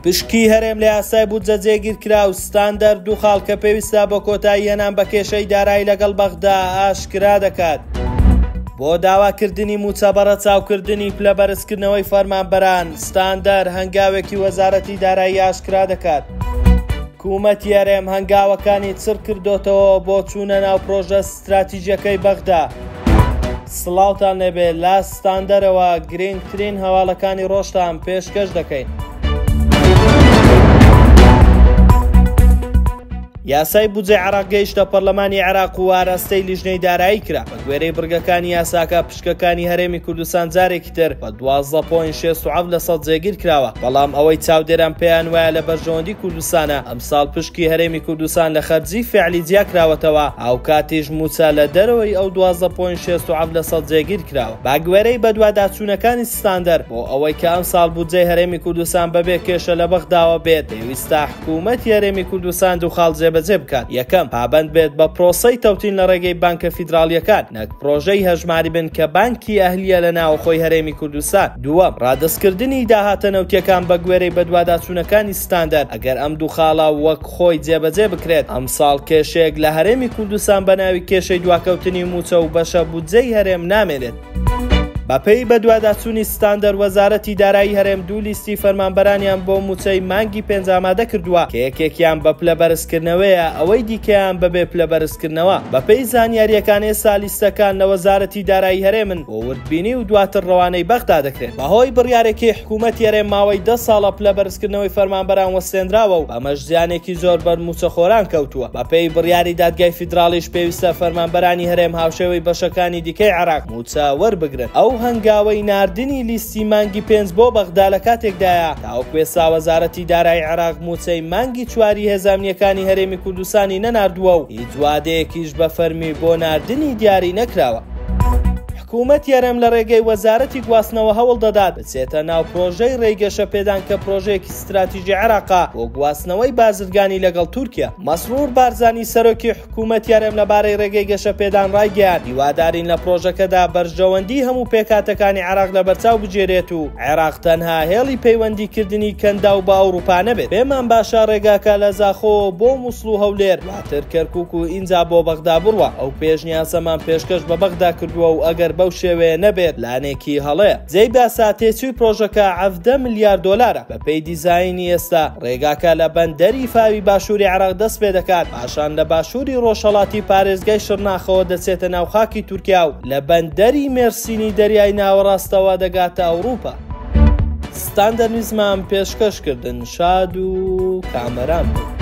پشکی هەرێم لە یاسای بودجە جێگیر کرا و ستاندەر دوو خاڵ کە پێویستە بۆ کۆتایی هێنان بە کێشەی دارایی لەگەڵ بەغدا ئاشکرا دەکات. بۆ داواکردنی مووچە بە ڕەچاوکردنی پلە بەرزکردنەوەی فەرمانبەران، ستاندەر هەنگاوێکی وەزارەتی دارایی ئاشکرا دەکات. حکوومەتی هەرێم هەنگاوەکانی چڕ کردۆتەوە بۆ چوونە ناو پرۆژە ستراتیژیەکەی بەغدا. سڵاوتان لێبێ لە ستاندەرەوە گرنگترین هەواڵەکانی ڕۆژتان پێشکەش دەکەین. یاسای بودجەی عێراق گەیشتە پەرلەمانی عێراق و ئاراستەی لیژنەی دارایی کرا. بە گوێرەی بڕگەکانی یاساکە پشکەکانی هەرێمی کوردستان جارێکی تر بە 12.67 لە سەد جێگیر کراوە، بەڵام ئەوەی چاودێران پێیان وایە لە بەرژەوەندی کوردستانە ئەمساڵ پشکی هەرێمی کوردستان لە خەرجی فعلی جیاکراوەتەوە، هاوکاتیش مووچە لە دەرەوەی ئەو 12.67 لە سەد جێگیر کراوە. بەگوێرەی بەدواداچوونەکانی ستاندەر، بۆ ئەوەی کە ئەمساڵ بودجەی هەرێمی کوردستان بەبێ کێشە لە بەغداوە بێت، پێویستە حکوومەتی هەرێمی کوردستان دوو خاڵ جێبەجێ بکات، یەکەم، پابەند بێت بە پرۆسەی تەوتین لە ڕێگەی بانکە فیدراڵییەکان، نەک پرۆژەی هەژماری بن کە بانکی ئەهلییە لە ناوەخۆی هەرێمی کوردستان. دووەم، ڕادەستکردنی داهاتە نەوتییەکان بەگوێرەی بەدواداچوونەکانی ستاندەر، ئەگەر ئەم دوو خاڵە وەک خۆی جێبەجێ بکرێت، ئەمساڵ کێشەیەک لە هەرێمی کوردستان بە ناوی کێشەی دواکەوتنی مووچە و بەشە بودجەی هەرێم نامێنێت. بەپێی بەدواداچوونی ستاندەر، وەزارەتی دارایی هەرێم دوو لیستی فەرمانبەرانیان بۆ مووچەی مانگی پێنج ئامادە کردووە کە یەکێکیان بە پلە بەرزکردنەوەیە، ئەوەی دیکەیان بەبێ پلە بەرزکردنەوە. بەپێی زانیارییەکان ئێستا لیستەکان لە وەزارەتی دارایی هەرێمن بۆ وردبینی و دواتر ڕەوانەی بەغدا دەکرێن. بەهۆی بڕیارێکی حکوومەتی هەرێم ماوەی دە ساڵە پلە بەرزکردنەوەی فەرمانبەران وەستێنراوە و بەمەش زیانێکی زۆر بەر مووچەخۆران کەوتووە. بەپێی بڕیاری دادگای فیدراڵیش پێویستە فەرمانبەرانی هەرێم هاوشێوەی بەشەکانی دیکەی عێراق مووچە وەربگرن. ئەو هەنگاوەی ناردنی لیستی مانگی پێنج بۆ بەغدا لە کاتێکدایە، تاوەکو ئێستا وەزارەتی دارایی عێراق مووچەی مانگی چواری هێزە ئەمنییەکانی هەرێمی کوردستانی نەناردووە و هیچ وادەیەکیش بە فەرمی بۆ ناردنی دیاری نەکراوە. حکوومەتی هەرێم لە ڕێگەی وەزارەتی گواستنەوە هەوڵ دەدات بچێتە ناو پرۆژەی ڕێی گەشەپێدان کە پرۆژەیەکی ستراتیژی عێراقە بۆ گواستنەوەی بازرگانی لەگەڵ تورکیا. مەسرور بارزانی سەرۆکی حکوومەتی هەرێم لەبارەی ڕێگەی گەشەپێدان ڕایگەیاند، هیوادارین لە پرۆژەکەدا بەرژەوەندیی هەموو پێکهاتەکانی عێراق لەبەرچاو بگیرێت و عێراق تەنها هێڵی پەیوەندیکردنی کەنداو بە ئەوروپا نەبێت. پێمان باشە ڕێگاکە لە زاخۆوە بۆ موسڵ و هەولێر، دواتر کەرکوک و ئینجا بۆ بەغدا بڕوا، ئەو پێشنیازەمان پێشکەش بە بەغدا کردووە و ئەگەر بەو شێوەیە نەبێت پلانێکی هەڵەیە. جێی باسە تێچووی پرۆژەکە 17 ملیار دۆلارە، بەپێی دیزاینی ئێستا ڕێگاکە لە بەندەری فاوی باشووری عێراق دەست پێدەکات، پاشان لە باشووری ڕۆژهەڵاتی پارێزگای شڕناخەوە دەچێتە ناو خاکی تورکیا و لە بەندەری مێرسینی دەریای ناوەڕاستەوە دەگاتە ئەوروپا. ستاندەر نیوزمان پێشکەش کردن شاد و کامەران بن.